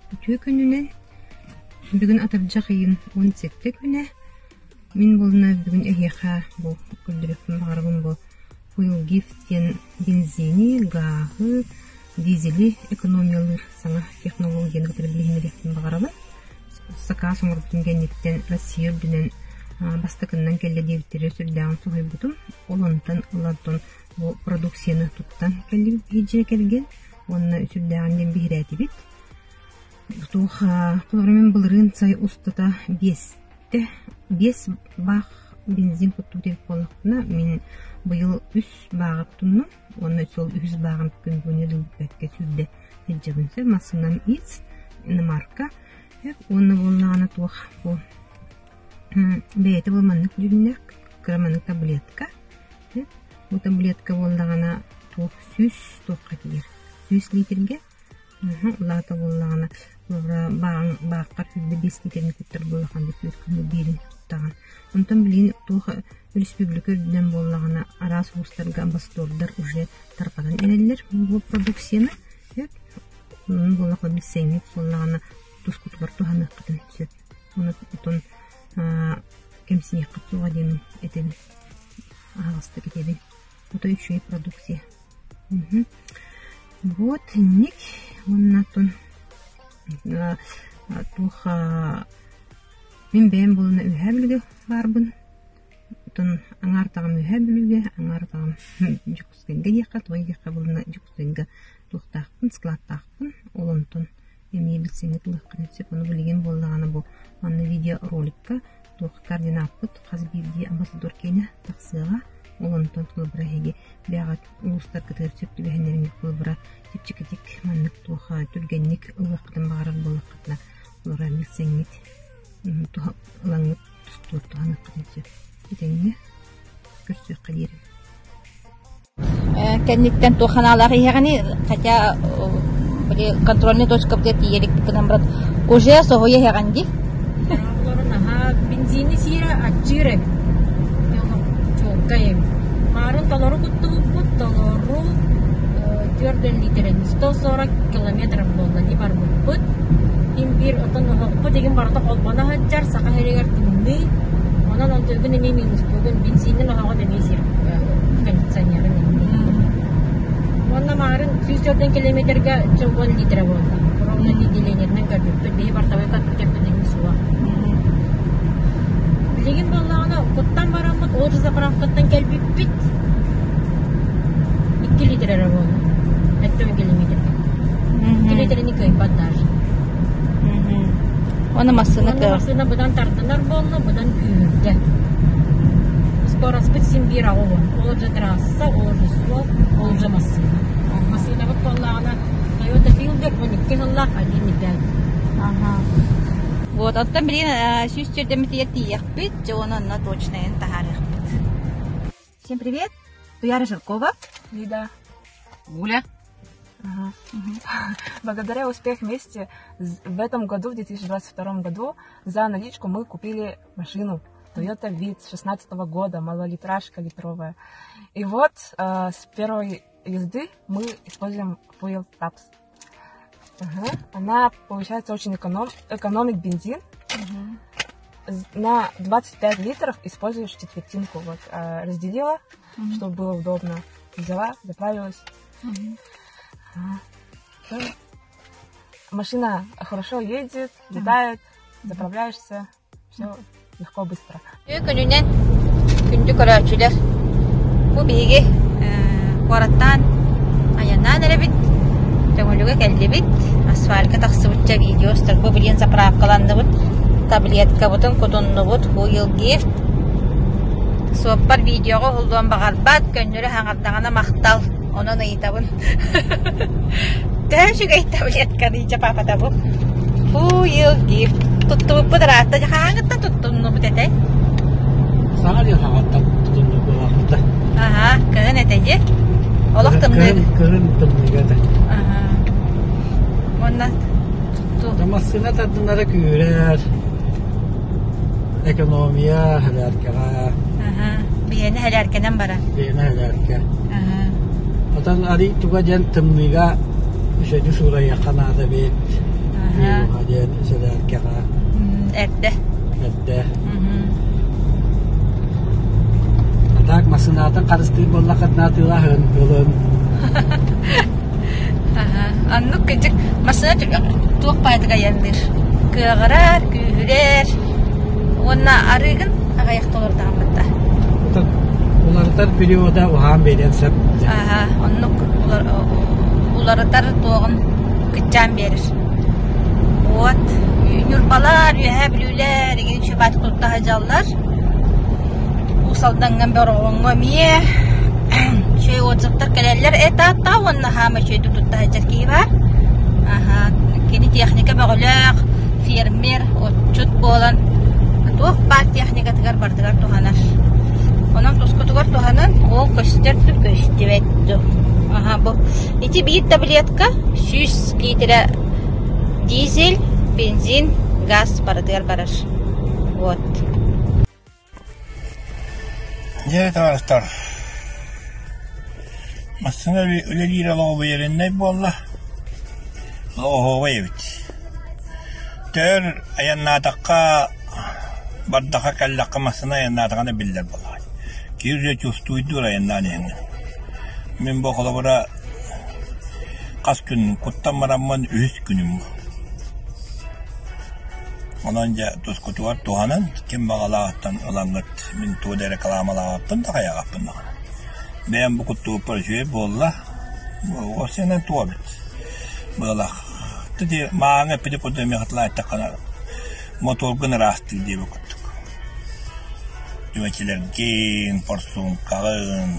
Үтүө күнүнэн! Бүгүн атырдьах ыйын 17 күнэ. Мин буолна бүгүн эһиэхэ бу көрдөрүөхпүн баҕарабын бу Fuel Gift диэн бензини, гааһы, дизели экономиялыыр саҥа технологияны кытары билиһиннэриэхпин баҕарабын. Сакаас оҥорбутум кэнниттэн Россия үрдүнэн бастакыннан кэллэ диэбиттэрэ сүрдээҕин соһуйбутум. Ол онтон ылан бу продукцияны туттан кэллибит биһи дьиэ кэргэн уонна сүрдээҕин диэн биһирээтибит. Туох холобура мин былырыын сай устата биэстэ биэс баах бензин куттубут эбит буоллахпына мин быйыл үс бааҕы тутуннум уонна сол үһүс бааҕым күн бүгүнү дылбэккэ сүүрдэ сылдьабын сөп массыынам ИЦ иномарка уонна буоллаҕына туох бу бэйэтэ бу маннык дьүһүннээх кыра маннык таблетка бу таблетка буоллаҕына туох сүүс туохха тиийэр сүүс литргэ Улаата буоллаҕына бааххар 25 литрини куттар буоллахан түөрт күҥҥэ биирин куттаҕын. Онтон билигин туох өрөспүүбүлүкэ үрдүнэн буоллаҕына араас улуустарга амбассадордар уже тарҕатан эрэллэр бу продукцияны. Онон буоллаҕына билсэҥҥит буоллаҕына тускутугар туһаныаххытын сөп. Онон кэмсиниэххит суоҕа диэн этэбин, аһаҕастык этэбин. Отой үчүгэй продукция. Вот инник уонна оттон туох мин бэйэм буолана Үөһээ Бүлүүгэ баарбын. Оттон аҥаар атаҕым Үөһээ Бүлүүгэ, аҥаар атаҕым Дьокуускайга диэххэ, тоҕо диэххэ буолана Дьокуускайга туохтаахпын, складтаахпын. Ол онтон эмиэ билсэҥҥит ылыаххытын сөп. Ону билигин буоллаҕына бу манна видеороликка туох координаппыт хас биирдии амбассадор киэнэ тахсыаҕа. Ол онтон холобура эһиги бэйэҕит улуустаргытыгар сөп түбэһиннэриҥҥит холобура чэпчэкитик маннык туох түргэнник ылыаххытын баҕарар буоллаххытына олору билсэҥҥит ылаҥҥыт тустуур туһаныаххытын сөп. Этэҥҥэ көрсүөххэ диэри. Кэнниттэн туох санаалаах иһэҕиний? Хотя били контрольный точкабытыгар тиийэ иликпит гынан баран уже соһуйа иһэҕин дии. Олору наһаа бензини сиирэ аччыыр эбит. Чуолкай эбит. Маарын толору куттубуппут, толору 4 литрэ 140 километров буолла дии барбыппыт. Ким биир отон оһохпут игин барыта холбоно сылдьар, Саха сиригэр тымныы. Онон онтуйгун эмиэ минустуугун, бензинин оһоҕун эмиэ сиир кондиционерын эмиэ. Уонна маарын 104 километрга 10 литра буолла. Ровно делениетинэн көрбүппүт. Биһи бортовой компьютербит эҥин суох. Билигин буоллаҕына куттан бараммыт ол же заправкаттан кэлбиппит. 2 литр эрэ буолла. 70 километрга. 2 литрини кыайбат даже. Уонна массыына Уонна массыына быдан тардынар буолла, быдан күүһүрдэ. Скороспыт син биир аҕа уон. Ол же трасса, ол же суол, ол же массыына. Массыынабыт буоллаҕына Toyota Fielder 12 сыллаах 1,5. Ага. Вот, оттон билигин сүүс төрдөммүтүгэр тиийиэхпит, дьэ уонна онно точнайын таһаарыахпыт. Всем привет! Туяра Жиркова. Лида. Гуля. Ага. Благодаря «Успех вместе» в этом году, в 2022 году, за наличку мы купили машину Toyota Vitz 16 года, малолитражка литровая. И вот с первой езды мы используем Fuel Tabs. Ага. Она, получается, очень экономит бензин. Угу. На 25 литров используешь четвертинку. Вот, разделила, угу. чтобы было удобно. Взяла, заправилась. Угу. Ага. Машина хорошо едет, летает, заправляешься. Все легко, быстро. Күнүнэн күндү көрөөччүлэр бу биһиги куораттаан айаннаан эрэбит Төҥүлүгэ кэллибит асфалька тахсыбычча видео устарбы билигин заправкаланныбыт таблеткабытын кутуннубут Fuel Gift суоппар видеоҕа уһуллуон баҕарбат көннөрү хаҥардаҕына махтал Онон ыйытабын. Төһө үчүгэй таблетканы дьэ папата бу? Fuel gift. Туттубуппут ыраатта. Хаһааҥҥыттан туттуннубут этэй? Саҥа дьыл хаҥаттан туттуннубут Аха, кыһын этэ дии. Олох тымныы. Кыһын тымныыга этэ. Аха. Уонна Массыына тардынара күүрэр. Экономия һэлээркэҕэ. Аха. Биһиэнэ һэлээркэнэн барар. Биһиэнэ һэлээркэ. Аха. Отон арый туга диэн тымныыга үчүгэйдик суурайыахха наада эбит. Диэн сэлээркэҕэ. Эрдэ. Эрдэ. А так массыынаатын харыстыыр буоллаххытына атыылаһын, ылын. Оннук кырдьык массыына туох баайдык айанныыр. Кыаҕырар, күүһүрэр уонна арыыгын аҕыйах толордоҕуммут да. Уларытар периода уһаан биэриэн сөп. Аха, оннук уларытар туоҕун кыччаан биэрэр. Вот. Ньурбалар, Үөһээ Бүлүүлэр игин үчүгэй тутта сылдьаллар. Уус Алдаҥҥа Бороҕоҥҥо эмиэ үчүгэй отзывтар кэлэллэр. Это уонна хаама үчүгэйдик тутта сылдьар киһи баар. Аха, кини техника бөҕөлөөх, фермер, отчут буолан туох баар техникатыгар барытыгар туһанар. Онон тускутугар туһанан ол көстөр да көстүбэт ду. Аха, бу ити биир таблетка 100 литрэ дизель, бензин, газ барытыгар барар. Вот. Дьэ, табаарыстар, массыына үлэлиир олоҕу буолла, оһуобай эбит. Төр айаннаатахха, бардаха кэллэххэ массыына айаннаатаҕына биллэр буоллаҕа. Киһи уже чувствуйдуур айаннаан иһэҥҥин. Мин бу холобура хас күн куттан бараммын үһүс күнүм бу. Онон дьэ тускутугар туһанан, ким баҕалааҕыттан ылаҥҥыт мин тугу да рекламалаабаппын да хайаҕаппын даҕаны. Бэйэм бу куттубуппар үчүгэй буолла. Уопсайынан туох эбит быалаах. Ити мааҥҥа эппити курдук эмиэ хатылаан эттэххинэ мотуоргун ыраастыыр диэбит курдук. Түмэчилэргин, форсункаҕын,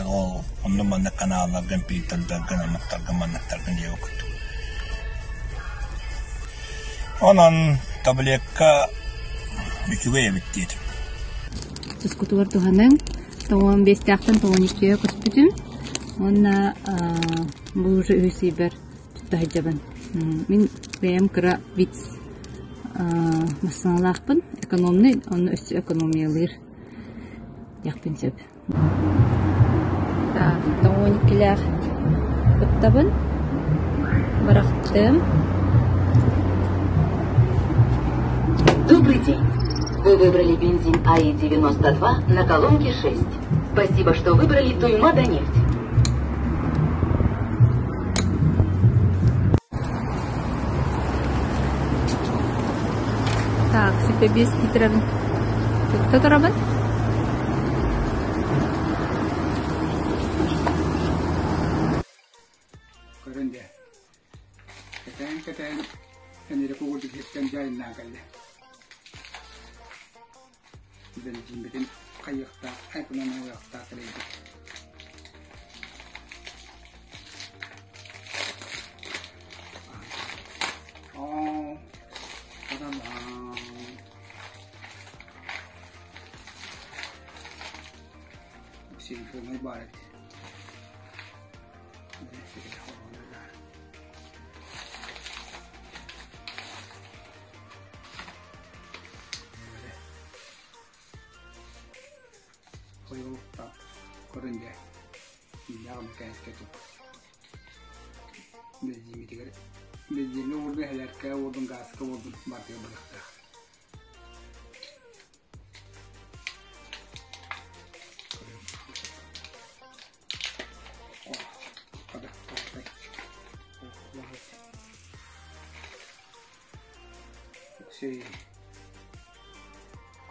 ол онно-манна каналларгын, фильтрдаргын, оннуктаргын, манныктаргын диэбит курдук. Онон таблетка үчүгэй эбит диэтим. Тускутугар туһаныҥ. Тоҕуон биэстээхтэн тоҕуон иккигэ көспүтүм. Уонна бу уже үһүс ыйбар тутта сылдьабын. Мин бэйэм кыра виц массыыналаахпын. Экономный, онно өссө экономиялыыр диэхпин сөп. Так, 12-лээх кыттабын. Бырахтым. Добрый день. Вы выбрали бензин АИ-92 на колонке 6. Спасибо, что выбрали Туймада нефть. Так, 25 литров. Кто турабын? Көрөн дьэ, кэтээн-кэтээн эмиэрэ кугурдук иһиттэн дьайыннаан кэллэ. Бензинбитин хайыахтаах, экономиялыахтаах кэлэйбит. Оо, та-да-дам. Синхронный баар эбит. Хойулуктаах көрөн дьэ, ииннээх мэкээскэ тук. Бензиммитигэр бензиҥҥэ уурдун, эһэлэркэ уурдун, гааска уурдун барытыгар барыахтаах.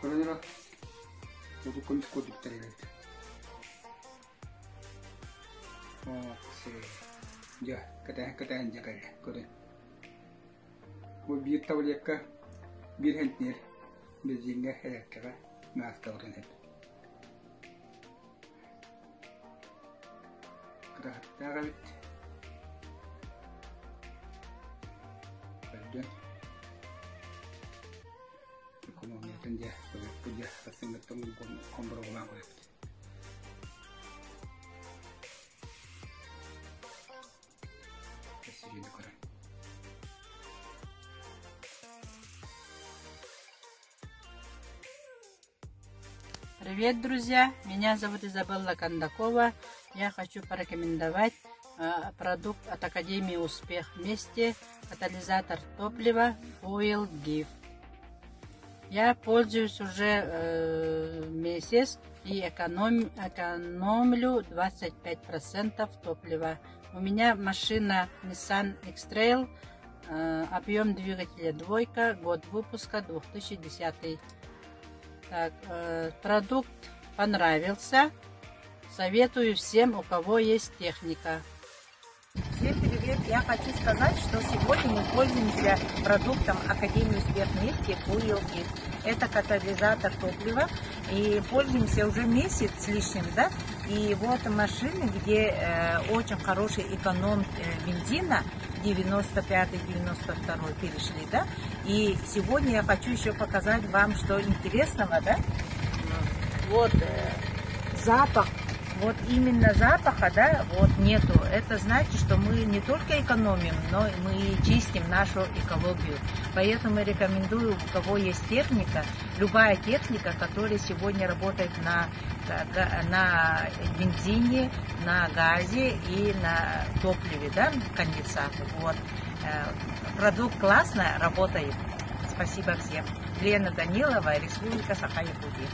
Көрөн Уруккун курдуктар эбит. Дьэ, кэтэһэн-кэтэһэн дьэ кэллэ, көрүн. Бу биир таблетка биир хэнтиэр бензиҥҥэ элэккэҕэ наастабытын эт. Кыраһыттаах эбит. Көрдүн. Экономиятын дьэ, көрүөхпүт дьэ, сарсыҥҥыттан хомбуругулаан көрүөхпүт. Привет, друзья! Меня зовут Изабелла Кондакова. Я хочу порекомендовать Продукт от Академии «Успех вместе», катализатор топлива Fuel Gift. Я пользуюсь уже месяц и экономлю 25% топлива. У меня машина Nissan X-Trail, объем двигателя двойка, год выпуска 2010. Так, продукт понравился. Советую всем, у кого есть техника. Всем привет! Я хочу сказать, что сегодня мы пользуемся продуктом Академии Успех Вместе Fuel Gift. Это катализатор топлива. И пользуемся уже месяц с лишним, да? И вот машины, где очень хороший эконом бензина, 95-92 перешли, да? И сегодня я хочу еще показать вам, что интересного, да? Вот запах, вот именно запаха, да, вот нету. Это значит, что мы не только экономим, но мы и чистим нашу экологию. Поэтому я рекомендую, у кого есть техника, любая техника, которая сегодня работает на бензине, на газе и на топливе, да, конденсат. Вот. Продукт классно работает. Спасибо всем. Лена Данилова, Республика Саха-Якутия.